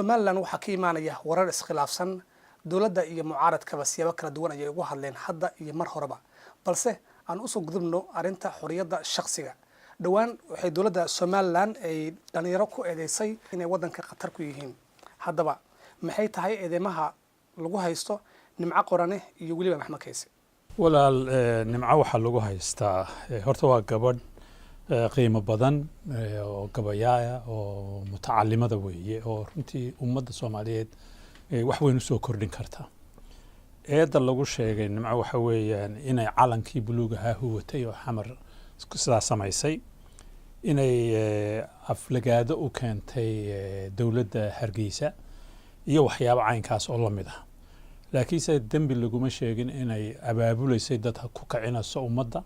Somaliland waxaa ka imaanaya warar iskhilaafsan. Dowladda iyo mucaaradkaba siyaabo kala duwan ayay ugu hadleen hadda iyo mar horeba, balse aan usoo gudubno arrinta xorriyadda shakhsiga. Dhowaan waxay dowladda Somaliland ay dhalinyaro ku eedeysay inay waddanka khatar ku yihiin. Haddaba, maxay tahay eedeymaha lagu haysto Nimco Qorane iyo weliba Maxmed Kayse? Walaal, Nimco waxaa lagu haystaa, horta waa gabadh qiimo badan oo gabayaaya oo mutacalimada weeye, oo runtii ummadda Soomaaliyeed wax weyn usoo kordhin karta. Eedda lagu sheegay Nimco waxa weeyaan inay calankii buluug ahaa huwatay oo Xamar sidaa samaysay, inay aflagaado u keentay dowladda Hargeysa iyo waxyaabo caynkaas oo la mid ah. Laakiinse dembi laguma sheegin inay abaabuleysay dad ku kicinayso ummadda,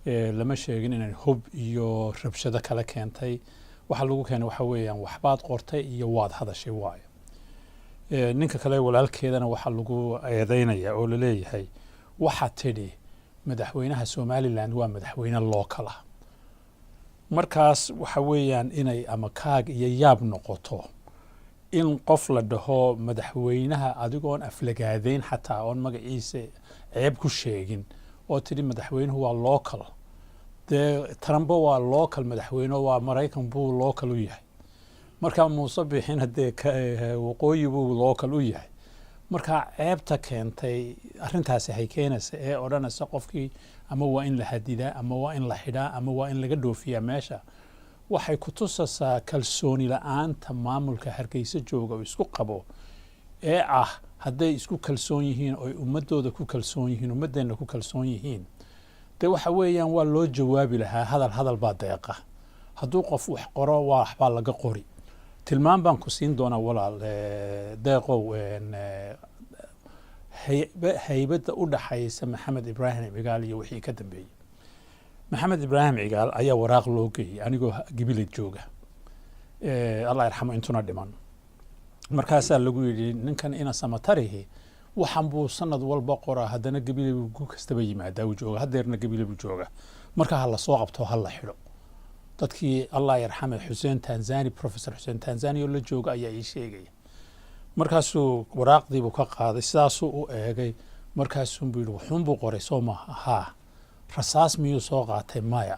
lama sheegin inay hub iyo rabshado kala keentay. Waxa lagu keenay waxa weeyaan waxbaad qortay iyo waad hadashay waayo. Ninka kale walaalkeedana waxaa lagu eedeynaya oo laleeyahay waxaa tidhi madaxweynaha Somaliland waa madaxweyne local ah. Markaas waxa weeyaan inay ama kaag iyo yaab noqoto in qof la dhaho madaxweynaha, adigoon aflagaadeyn xataa, oon magaciisa ceeb ku sheegin, oo tidhi madaxweynuhu waa local. Dee Trump waa local madaxweyne, waa Maraykan buu local u yahay. Marka Muuse Bixina dee waqooyi buu local u yahay. Marka ceebta keentay arrintaasi hay keenaysa ee odhanaysa qofkii ama waa in la hadidaa ama waa in la xidhaa ama waa in laga dhoofiyaa meesha, waxay ku tusaysaa kalsooni la-aanta maamulka Hargeysa jooga oo isku qabo, ee ah hadday isku kalsoon yihiin oy ummadooda ku kalsoon yihiin, ummadeenna ku kalsoon yihiin, dee waxa weeyaan waa loo jawaabi lahaa. Hadal hadal baa deeqa. Hadduu qof wax qoro, waa waxbaa laga qori. Tilmaam baan ku siin doonaa, walaal Deeqow. Haybadda u dhaxaysa Maxamed Ibraahim Cigaal iyo wixii ka dambeeyey. Maxamed Ibraahim Cigaal ayaa waraaq loo geeyey anigoo Gibilid jooga, Allah yarxamo intuna dhiman. Markaasaa lagu yidhi ninkan ina Samatarihi waxan buu sanad walba qoraa, haddana Gabile buu gu kastaba yimaadaa, uu jooga, haddeerna Gabile buu jooga, marka ha la soo qabto, ha la xidho. Dadkii, Allah yarxame, Xuseen Tanzani, Professor Xuseen Tanzani oo la jooga ayaa ii sheegaya. Markaasuu waraaqdiibuu ka qaaday, sidaasuu u eegay, markaasuunbuu yidhi, "Wuxuunbuu qoray, soo maaha? Haa." "Rasaas miyuu soo qaatay?" "Maya."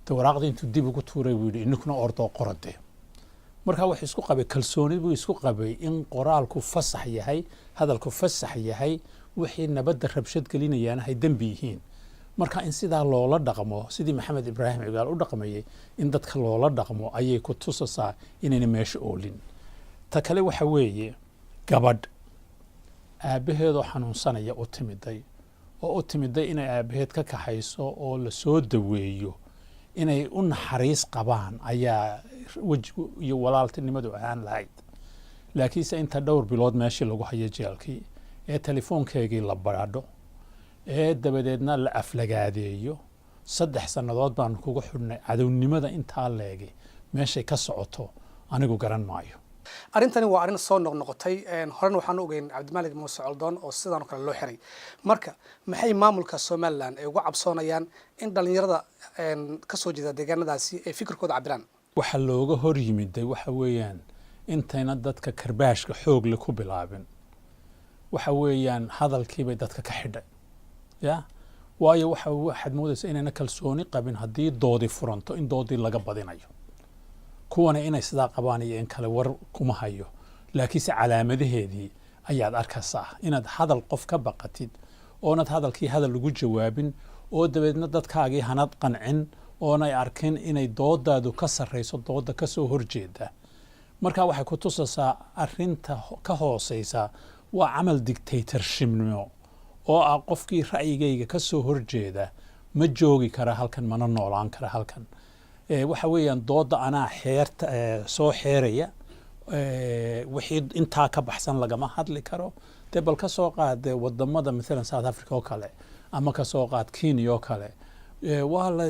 De waraaqdii intuu dib ugu tuuray buu yidhi, "Ininkuna ordoo qorade." Marka wuxuu isku qabay, kalsooni buu isku qabay in qoraalku fasax yahay, hadalku fasax yahay, wixii nabadda rabshad gelinayaana hay dembi yihiin. Marka in sidaa loola dhaqmo, sidii Maxamed Ibraahim Cigaal u dhaqmayay in dadka loola dhaqmo, ayay ku tusaysaa inayna meesha oolin. Ta kale waxa weeye gabadh aabbaheedoo xanuunsanaya u timiday, oo u timiday inay aabbaheed ka kaxayso oo lasoo daweeyo, inay u naxariis qabaan ayaa wejigu iyo walaaltinimadu ahaan lahayd. Laakiinse inta dhowr bilood meeshii lagu hayo jeelkii, ee telefoonkeegii la baadho, ee dabadeedna la aflagaadeeyo, "3 sannadood baanu kugu xidhnay," cadownimada intaa leegi meeshay ka socoto anigu garan maayo. Arrintani waa arrin soo noqnoqotay. Horena waxaan ogeyn Cabdimaalik Muuse Coldoon oo sidan oo kale loo xiray. Marka maxay maamulka Somaliland ay uga cabsoonayaan in dhalinyarada kasoo jeeda deegaanadaasi ay fikirkooda cabiraan? Waxa looga hor yimiday waxa weeyaan intayna dadka karbaashka xoog leh ku bilaabin, waxa weeyaan hadalkiibay dadka ka xidhay ya. Waayo, waxaad moodaysa inayna kalsooni qabin haddii doodi furanto in doodii laga badinayo. Kuwana inay sidaa qabaan iyo in kale war kuma hayo, laakiinse calaamadaheedii ayaad arkaysaa, inaad hadal qof ka baqatid oonad hadalkii hadal ugu jawaabin, oo dabeedna dadkaagii hanad qancin, oonay arkin inay doodaadu ka sarrayso dooda ka soo horjeeda. Marka waxay ku tusaysaa arrinta ka hooseysa waa camal dictatorshipnimo oo ah qofkii ra'yigayga ka soo horjeeda ma joogi kara halkan, mana noolaan kara halkan. Waxa weeyaan dooda anaa xeerta soo xeeraya, wixii intaa ka baxsan lagama hadli karo. Dee bal ka soo qaad wadamada mathalan South Africa oo kale, ama ka soo qaad Kenya oo kale, waa la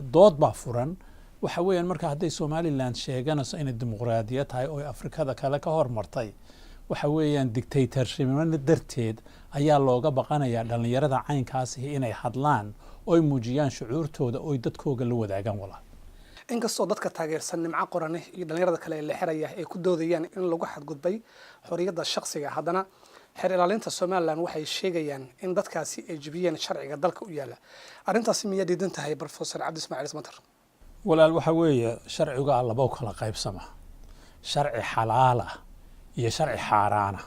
dood baa furan. Waxa weeyaan marka hadday Somaliland sheeganayso inay dimuqraadiyad tahay oo Afrikada kale ka hormartay, waxa weeyaan dictatorshipnimo darteed ayaa looga baqanayaa dhalinyarada caynkaasi inay hadlaan oy muujiyaan shucuurtooda oy dadkooga la wadaagaan, walaal. Inkastoo dadka taageersan Nimco Qorane iyo dhalinyarada kale ee la xiraya ay ku doodayaan in lagu xadgudbay xorriyadda shakhsiga, haddana xeer ilaalinta Somaliland waxay sheegayaan in dadkaasi ay jebiyeen sharciga dalka u yaala. Arrintaasi miyaa diidan tahay, Professor Cabdi Ismaaciil Samatar? Walaal, waxa weeye sharcigaa laba u kala qaybsama: sharci xalaal ah iyo sharci xaaraana.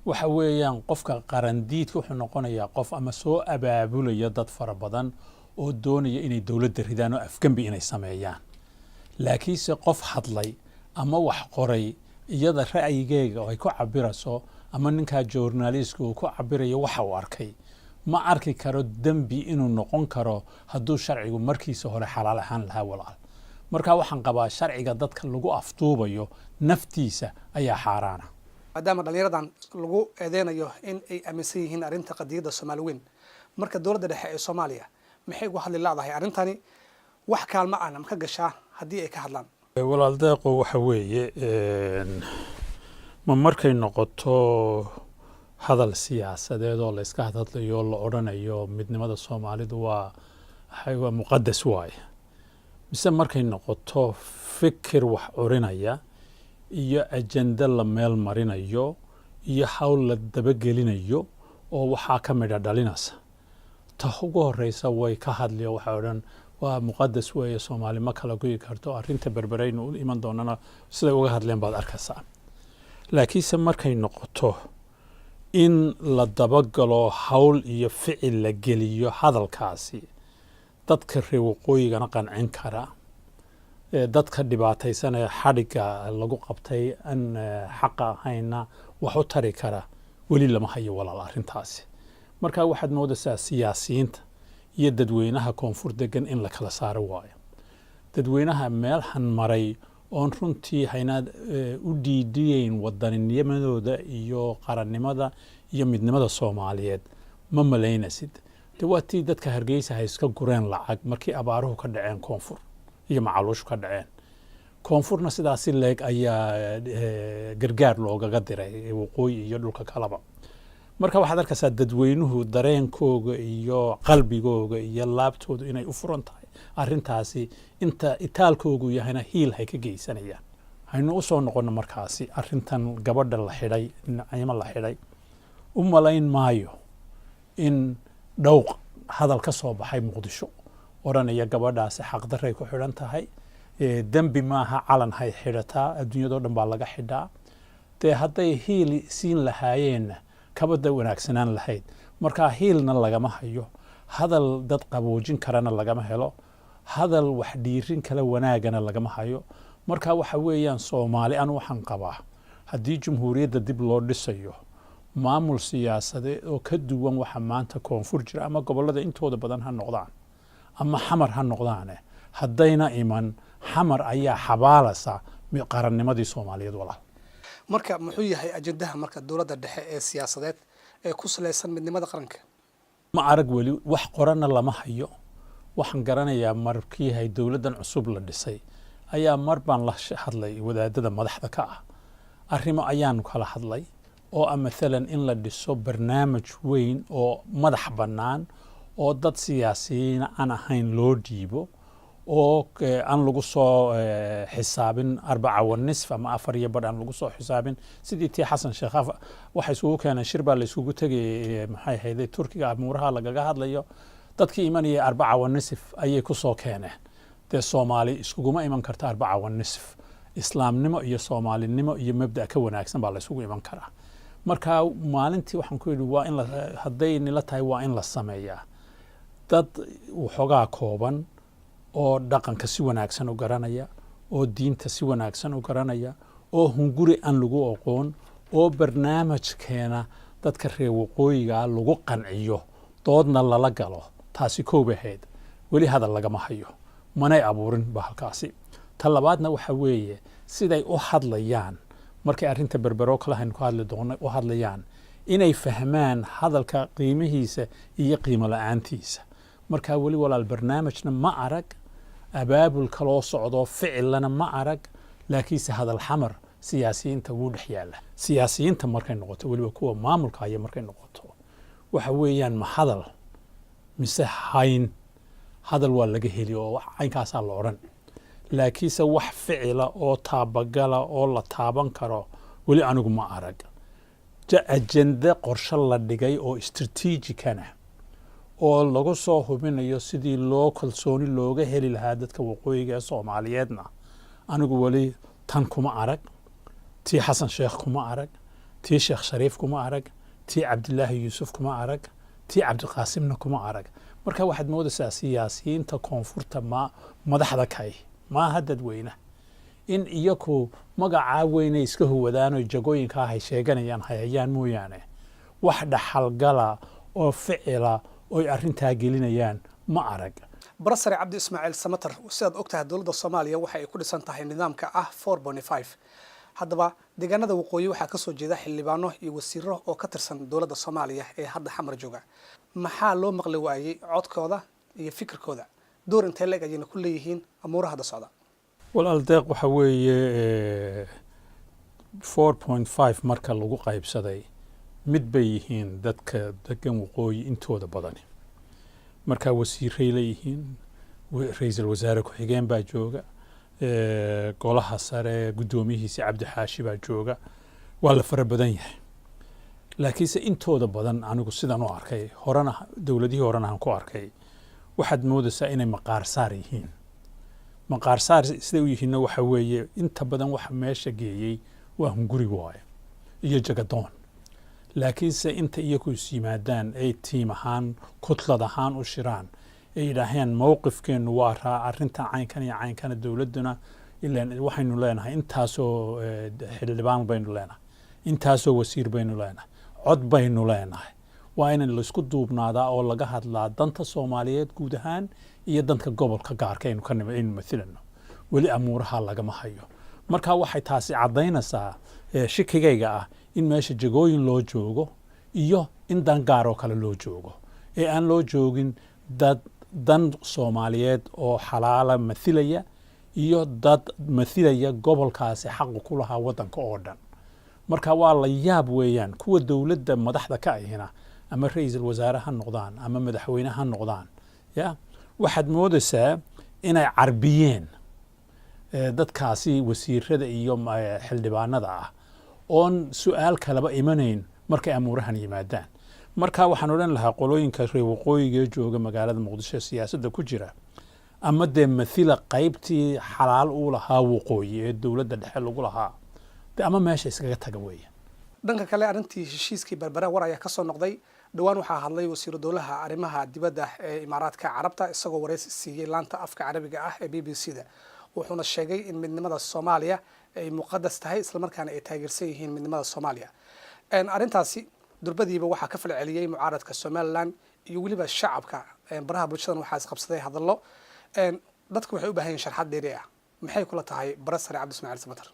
Waxa weeyaan qofka qarandiidka wuxuu noqonayaa qof ama soo abaabulaya dad fara badan oo doonaya inay dowladda ridaan oo afgembi inay sameeyaan. Laakiinse qof hadlay ama wax qoray, iyada ra'yigeega oo ay ku cabirayso ama ninkaa journalistka uu ku cabirayo waxa uu arkay, ma arki karo dembi inuu noqon karo hadduu sharcigu markiisa hore xalaal ahaan lahaa, walaal. Marka waxaan qabaa sharciga dadka lagu afduubayo naftiisa ayaa xaaraana. Maadaama dhalinyaradan lagu eedeynayo in ay aaminsan yihiin arrinta qadiyadda Soomaali weyn, marka dowladda dhexe ee Soomaaliya maxay uga hadli la'dahay arrintani? Wax kaalmo ahna ma ka gashaa haddii ay ka hadlaan? Walaal Deeqo, waxa weeye ma markay noqoto hadal siyaasadeed oo la iska hadhadlayo, la odhanayo midnimada Soomaalidu waa muqadas waaye, mise markay noqoto fikir wax curinaya iyo ajende la meel marinayo iyo hawl la dabagelinayo oo waxaa ka midha dhalinaysa? Ta ugu horeysa way ka hadliyo, waxay odhan waa muqadas weeye, Soomaali ma kala goyi karto. Arrinta Berberaynu u iman doonana siday uga hadleen baad arkaysaa. Laakiinse markay noqoto in la dabagalo, hawl iyo ficil la geliyo, hadalkaasi dadka reer waqooyigana qancin kara, dadka dhibaataysan ee xadhigga lagu qabtay aan xaqa ahayna wax u tari kara, weli lama hayo, walaal, arrintaasi. Marka waxaad moodaysaa siyaasiyiinta iyo dadweynaha koonfur degan in la kala saaro waayo. Dadweynaha meelhan maray oon runtii haynaad u dhiidhiyeyn wadaninnimadooda iyo qarannimada iyo midnimada Soomaaliyeed ma malaynaysid. De waa tii dadka Hargeysa hay iska gureen lacag markii abaaruhu ka dhaceen koonfur iyo macaluushu ka dhaceen koonfurna. Sidaasi leeg ayaa gargaar loogaga diray waqooyi iyo dhulka kaleba. Marka waxaad arkaysaa dadweynuhu dareenkooga iyo qalbigooga iyo laabtoodu inay u furan tahay arrintaasi, inta itaalkoogu yahayna hiil hay ka geysanayaan. Haynu u soo noqono markaasi arrintan gabadha la xidhay, Naciimo la xidhay. U malayn maayo in dhowq hadal ka soo baxay Muqdisho odhanaya gabadhaasi xaqdarray ku xidhan tahay, dembi maaha, calan hay xidhataa, adduunyadoo dhan baa laga xidhaa. Dee hadday hiil siin lahaayeenna kabada wanaagsanaan lahayd. Marka hiilna lagama hayo, hadal dad qaboojin karana lagama helo, hadal wax dhiirin kala wanaagana lagama hayo. Marka waxa weeyaan Soomaali anu waxaan qabaa haddii jumhuuriyadda dib loo dhisayo, maamul siyaasadeed oo ka duwan waxa maanta koonfur jira, ama gobollada intooda badan ha noqdaan ama Xamar ha noqdaane, haddayna iman, Xamar ayaa xabaalasa qarannimadii Soomaaliyeed, walaal. Marka muxuu yahay ajendaha marka dowladda dhexe ee siyaasadeed ee ku salaysan midnimada qaranka? Ma arag weli, wax qoranna lama hayo. Waxaan garanayaa markii hay dowladdan cusub la dhisay ayaa mar baan la hadlay wadaadada madaxda ka ah. Arrimo ayaanu kala hadlay oo ah mathalan in la dhiso barnaamij weyn oo madax bannaan oo dad siyaasiyiin aan ahayn loo dhiibo, oo aan lagu soo xisaabin 4.5 ama 4.5, aan lagu soo xisaabin sidii tii Xasan Sheekh. Waxa isugu keeneen shir baa la isugu tegayay, maxay ahayday, Turkiga, amuuraha lagaga hadlayo. Dadkii imanayay 4.5 ayay ku soo keeneen. Dee Soomaali iskuguma iman karta 4.5. Islaamnimo iyo Soomaalinimo iyo mabda ka wanaagsan baa la isugu iman karaa. Marka maalintii waxaan ku yidhi waa in la, hadday nila tahay, waa in la sameeyaa dad waxoogaa kooban oo dhaqanka si wanaagsan u garanaya, oo diinta si wanaagsan u garanaya, oo hunguri aan lagu aqoon, oo barnaamijkeena dadka reer waqooyiga lagu qanciyo, doodna lala galo. Taasi koob ahayd. Weli hadal lagama hayo, manay abuurin ba halkaasi. Ta labaadna waxa weeye siday u hadlayaan markay arrinta Berbero kale haynu ka hadli doonno u hadlayaan, inay fahmaan hadalka qiimihiisa iyo qiimo la-aantiisa. Marka weli, walaal, barnaamijna ma arag, abaabul kaloo socdo ficilana ma arag, laakiinse hadal Xamar siyaasiyiinta wuu dhex yaalla. Siyaasiyiinta markay noqoto, weliba kuwa maamulka haya markay noqoto, waxa weeyaan ma hadal mise hayn? Hadal waa laga heli oo wax caynkaasaa la odhan. Laakiinse wax ficila oo taabagala oo la taaban karo weli anigu ma arag. Ajende qorshe la dhigay oo istraatiijikana oo lagu soo hubinayo sidii loo kalsooni looga heli lahaa dadka waqooyiga ee Soomaaliyeedna, anigu weli tan kuma arag. Tii Xasan Sheekh kuma arag, tii Sheekh Shariif kuma arag, tii Cabdilaahi Yuusuf kuma arag, tii Cabdiqaasimna kuma arag. Marka waxaad moodaysaa siyaasiyiinta koonfurta, ma madaxda kay maaha dadweynaha, in iyaku magacaa weynay iska huwadaan oo jagooyinkaa hay sheeganayaan hayayaan mooyaane, wax dhaxalgala oo ficila oy arrintaa gelinayaan ma arag. Barasare Cabdi Ismaaciil Samater, sidaad og tahay, dowladda Soomaaliya waxa ay ku dhisan tahay nidaamka ah 4.5. Haddaba deegaanada waqooyi waxaa kasoo jeeda xildhibaano iyo wasiiro oo ka tirsan dowladda Soomaaliya ee hadda Xamar jooga. Maxaa loo maqli waayey codkooda iyo fikirkooda? Door intee leeg ayayna ku leeyihiin amuuraha hadda socda? Walaal Deeq, waxa weeye, 4.5 marka lagu qaybsaday mid bay yihiin dadka degan waqooyi intooda badani. Marka wasiiray leeyihiin, ra-iisul wasaare ku-xigeen baa jooga, golaha sare guddoomiyihiisi Cabdi Xaashi baa jooga, waa la fara badan yahay. Laakiinse intooda badan, anigu sidaan u arkay horena, dowladihii horena aan ku arkay, waxaad moodaysaa inay maqaar saar yihiin. Maqaar saar siday u yihiinna waxa weeye, inta badan waxa meesha geeyey waa hunguri waayo iyo jagadoon. Laakiinse inta iyaku is yimaadaan, ay tiim ahaan, kutlad ahaan u shiraan, ay yidhaaheen mowqifkeennu waa raa arrintan caynkan iyo caynkana, dowladduna ilaan waxaynu leenahay intaasoo xildhibaan baynu leenahay, intaasoo wasiir baynu leenahay, cod baynu leenahay, waa in laysku duubnaadaa oo laga hadlaa danta Soomaaliyeed guud ahaan iyo danka gobolka gaarka aynu ka nimi aynu mathilano. Weli amuuraha lagama hayo. Marka waxay taasi caddaynaysaa shikigayga ah in meesha jagooyin loo joogo iyo in dan gaar oo kale loo joogo, ee aan loo joogin dad dan Soomaaliyeed oo xalaala mathilaya iyo dad mathilaya gobolkaasi xaqu ku lahaa waddanka oo dhan. Marka waa la yaab weeyaan, kuwa dowladda madaxda ka ahina, ama ra-iisul wasaare ha noqdaan ama madaxweyne ha noqdaan, ya waxaad moodaysaa inay carbiyeen dadkaasi wasiirada iyo xildhibaanada ah, oon su-aal kalaba imanayn markay amuurahan yimaadaan. Marka waxaan odhan lahaa qolooyinka reer waqooyiga jooga magaalada Muqdisho siyaasadda ku jira, ama dee mathila qaybtii xalaal uu lahaa waqooyi ee dowladda dhexe lagu lahaa, de ama meesha iskaga taga weeya. Dhanka kale, arrintii heshiiskii Berbera war ayaa kasoo noqday. Dhowaan waxaa hadlay wasiiru dowlaha arrimaha dibadda ee Imaaraadka Carabta, isagoo waraysi siiyey laanta afka Carabiga ah ee BBC da, wuxuuna sheegay in midnimada Soomaaliya ay muqadas tahay, islamarkaana ay taageersan yihiin midnimada Soomaaliya. Arrintaasi durbadiiba waxaa ka falceliyey mucaaradka Somaliland iyo weliba shacabka. Baraha bulshadan waxaa isqabsaday hadallo. Dadku waxay u baahan yihin sharxad dheeri ah. Maxay kula tahay, barasare Cabdi Ismaaciil Samater?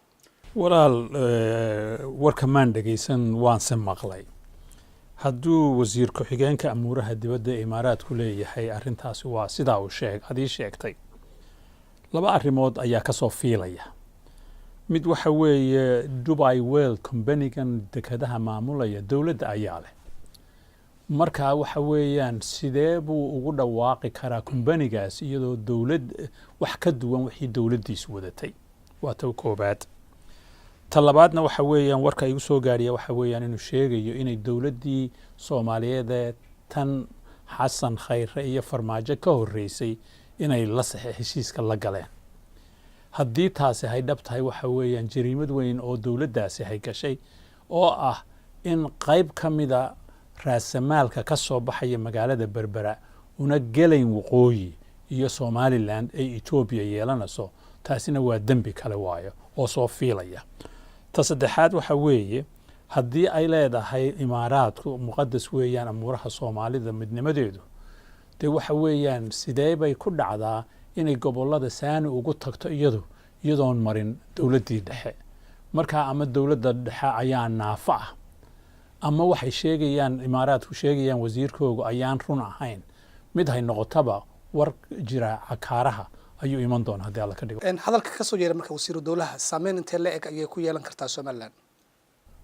Walaal, warka maan dhegaysan, waanse maqlay. Hadduu wasiir ku-xigeenka amuuraha dibadda ee Imaaraadku leeyahay arrintaasi waa sidaa uu sheeg adii sheegtay, laba arrimood ayaa ka soo fiilaya. Mid waxa weeye, Dubai World companygan dekadaha maamulaya dowladda ayaa leh. Marka waxa weeyaan, sidee buu ugu dhawaaqi karaa companygaas iyadoo dowlad wax ka duwan wixii dowladdiisu wadatay? Waa ta koobaad. Ta labaadna waxa weeyaan, warka igu soo gaadhiya waxa weeyaan inuu sheegayo inay dowladdii Soomaaliyeed ee tan Xasan Khayre iyo Farmaajo ka horreysay inay la saxe heshiiska la galeen. Haddii taasi hay dhab tahay, waxa weeyaan jariimad weyn oo dowladdaasi hay gashay, oo ah in qayb ka mida raasamaalka ka soo baxaya magaalada Berbera una gelayn waqooyi iyo Somaliland ay Etoobiya yeelanayso. Taasina waa dembi kale waayo oo soo fiilaya. Ta saddexaad waxa weeye, haddii ay leedahay Imaaraadku muqadas weeyaan amuuraha Soomaalida midnimadeedu, dee waxa weeyaan, sidee bay ku dhacdaa inay gobollada saani ugu tagto iyadu iyadoon marin dowladdii dhexe? Marka ama dowladda dhexe ayaa naafo ah, ama waxay sheegayaan Imaaraadku sheegayaan wasiirkoogu ayaan run ahayn. Mid hay noqotaba, war jira cakaaraha ayuu iman doona haddii Alla ka dhigo. Hadalka kasoo yeera marka wasiiru dowlaha, saameyn intee la eg ayay ku yeelan kartaa Somaliland?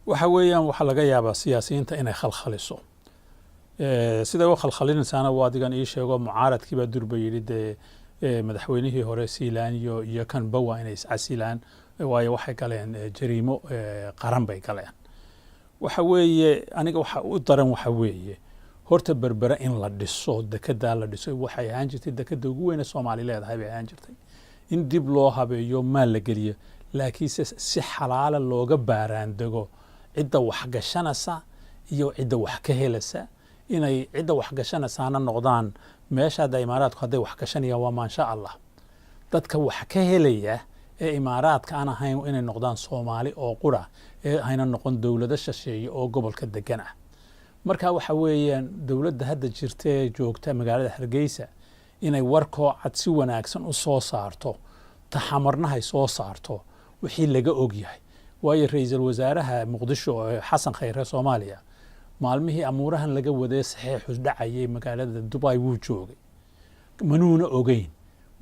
Waxa weeyaan, waxaa laga yaabaa siyaasiyiinta inay khalkhaliso. Siday u khalkhalinaysaana waa adigan ii sheego, mucaaradkii baa durba yidhi dee. Madaxweynihii hore Siilaanyo iyo kanba waa inay iscasilaan, waayo waxay galeen jariimo qaran bay galeen. Waxa weeye, aniga waxa u daran waxa weeye horta Berbera in la dhiso, dekedaa la dhiso. Waxay ahaan jirtay dekeda ugu weyne Soomaali leedahay bay ahaan jirtay. In dib loo habeeyo, maal la geliyo, laakiinse si xalaala looga baaraandego cidda waxgashanaysa iyo cidda wax ka helaysa, inay cidda waxgashanaysaana noqdaan meesha hadda Imaaraadku hadday wax gashanayaan, waa maasha Allah. Dadka wax ka helaya ee Imaaraadka aan ahayn inay noqdaan Soomaali oo qura ee hayna noqon dowlado shisheeye oo gobolka degan ah. Marka waxa weeyaan dowladda hadda jirta ee joogta magaalada Hargeysa inay warkoo cad si wanaagsan u soo saarto, taxamarnahay soo saarto wixii laga og yahay. Waayo, ra-iisul wasaaraha Muqdisho, Xasan Khayre, Soomaaliya, maalmihii amuurahan laga waday saxeexu dhacayay magaalada Dubai wuu joogay, manuuna ogeyn.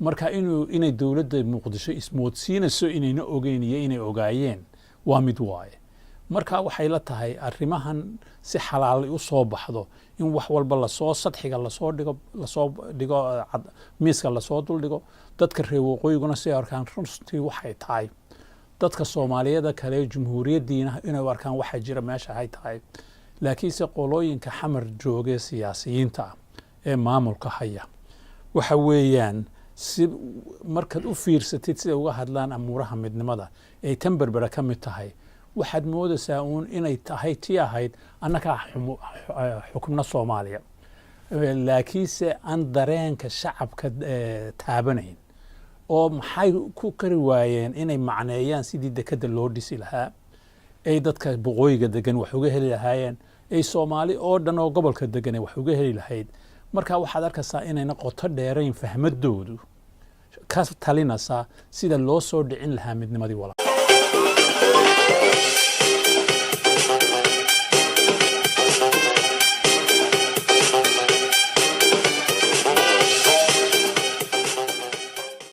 Marka inay dowladda Muqdisho ismoodsiinayso inayna ogeyn iyo inay ogaayeen waa mid waaye. Marka waxay la tahay arrimahan si xalaali u soo baxdo in wax walba lasoo sadxiga lasoo dhigo, miiska lasoo duldhigo, dadka reer waqooyiguna si ay arkaan runtii waxay tahay, dadka Soomaaliyada kale jumhuuriyaddiina inay u arkaan waxa jira meesha ay tahay. Laakiinse qolooyinka Xamar joogee siyaasiyiinta ah ee maamulka haya, waxa weeyaan si markaad u fiirsatid siday uga hadlaan amuuraha midnimada ay tan Berbera ka mid tahay, waxaad moodaysaa uun inay tahay tii ahayd annagaa xukubna Soomaaliya, laakiinse aan dareenka shacabka taabanayn. Oo maxay ku kari waayeen inay macneeyaan sidii dekadda loo dhisi lahaa, ay dadka boqooyiga degan wax uga heli lahaayeen, ay Soomaali oo dhan oo gobolka degan wax uga heli lahayd? Marka waxaad arkaysaa inayna qoto dheerayn fahmadoodu ka talinaysaa sida loo soo dhicin lahaa midnimadii walaal.